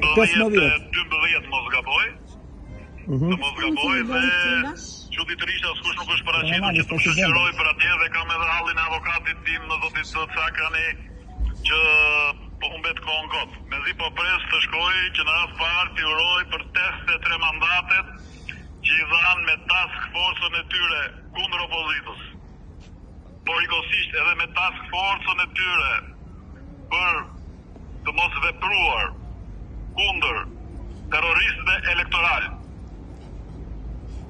15 12 mos gaboj. Mm -hmm. Në mos gaboj dhe çuditërisht askush nuk është paraqitur që të më shoqërojë për atje dhe kam edhe hallin e avokatit tim në zotit Cakrani që po humbet kohën kot. Mezi po pres të shkoj që në radhë parë t'i uroj për 83 mandatet që i dhanë me task forcën e tyre kundër opozitës. Por njëkohësisht edhe me task forcën e tyre për të mos vepruar kundër terroristëve elektoral.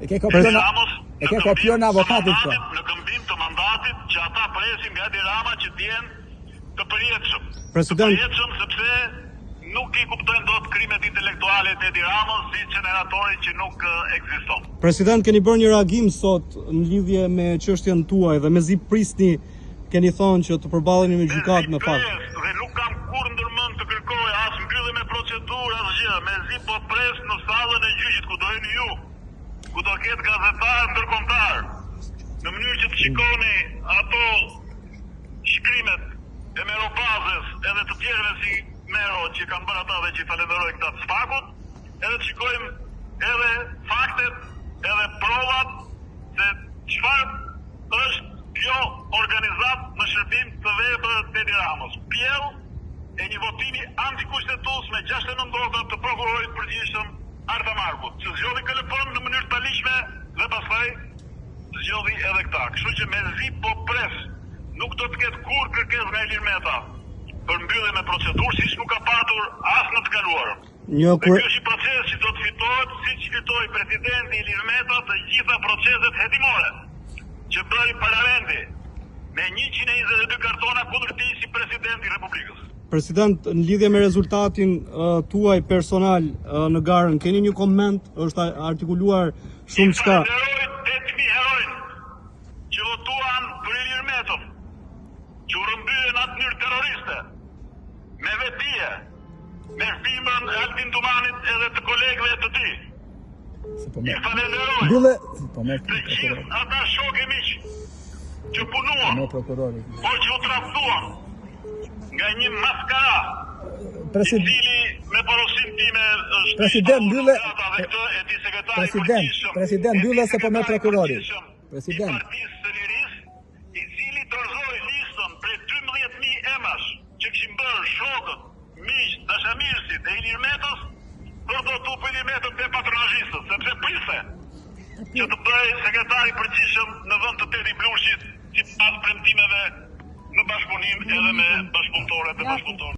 E ke kopjon e ke kopjon avokatit po. Në këmbim të mandatit që ata presin nga Edi Rama që të jenë të përjetshëm. President. Të përjetshëm sepse nuk i kuptojnë dot krimet intelektuale të Edi Ramës si inceneratori që nuk ekziston. President, keni bërë një reagim sot në lidhje me çështjen tuaj dhe mezi prisni keni thënë që të përballeni me gjykatë me fakt. Dhe nuk kam kurrë ndërmend të kërkoj as mbyllje me procedurë asgjë. Mezi po pres në sallën e gjyqit ku do jeni ju, ku do ketë gazetarë ndërkombëtarë, në mënyrë që të shikoni ato shkrimet e Mero Bazes edhe të tjerëve si Mero që kanë bërë ata dhe që i falenderoj këta të SPAK-ut, edhe të shikojmë edhe faktet, edhe provat se çfarë është kjo organizatë në shërbim të verbër të Edi Ramës. Pjellë e një votimi antikushtetues me 69 vota të prokurorit përgjithshëm Arta Markut, që zgjodhi KLP-në në mënyrë të paligjshme dhe pastaj zgjodhi edhe këta. Kështu që mezi po pres, nuk do të ketë kurrë kërkesë nga Ilir Meta për mbyllje me procedurë, siç nuk ka patur as në të kaluarën. Një Dhe ky është një proces që do të fitohet siç fitoi presidenti Ilir Meta të gjitha proceset hetimore që bëri parlamenti me 122 kartona kundër tij si president i Republikës. President, në lidhje me rezultatin uh, tuaj personal uh, në garën, keni një koment, është artikuluar shumë çka. I falenderoj 8000 heronj që votuan për Ilir Metën, që u rrëmbyen në atë mënyrë terroriste, me vetëdije, me firmën e Altin Dumanit edhe të kolegëve të tij. Po I falenderoj Mbylle, po merr të gjithë ata shokë e miq që punuan, me prokurori. por që u tradhtuan nga një maskara President, i cili me porosinë time është President, mbylle- dhe këtë e di sekretari i President, përgjithshëm, president, e di mbylle se po merr sekretari i prokurori. përgjithshëm President. I Partisë së Lirisë, i cili dorëzoi listën prej 12000 emrash që kishin bërë shokët, miqtë, dashamirësit e Ilir Metës për të votuar për Ilir Metën te patronazhistët, sepse priste që të bëhej sekretari i përgjithshëm në vend të Tedi Blushit sipas premtimeve në bashkëpunim edhe me bashkëpunëtorët dhe bashkëpunëtorët.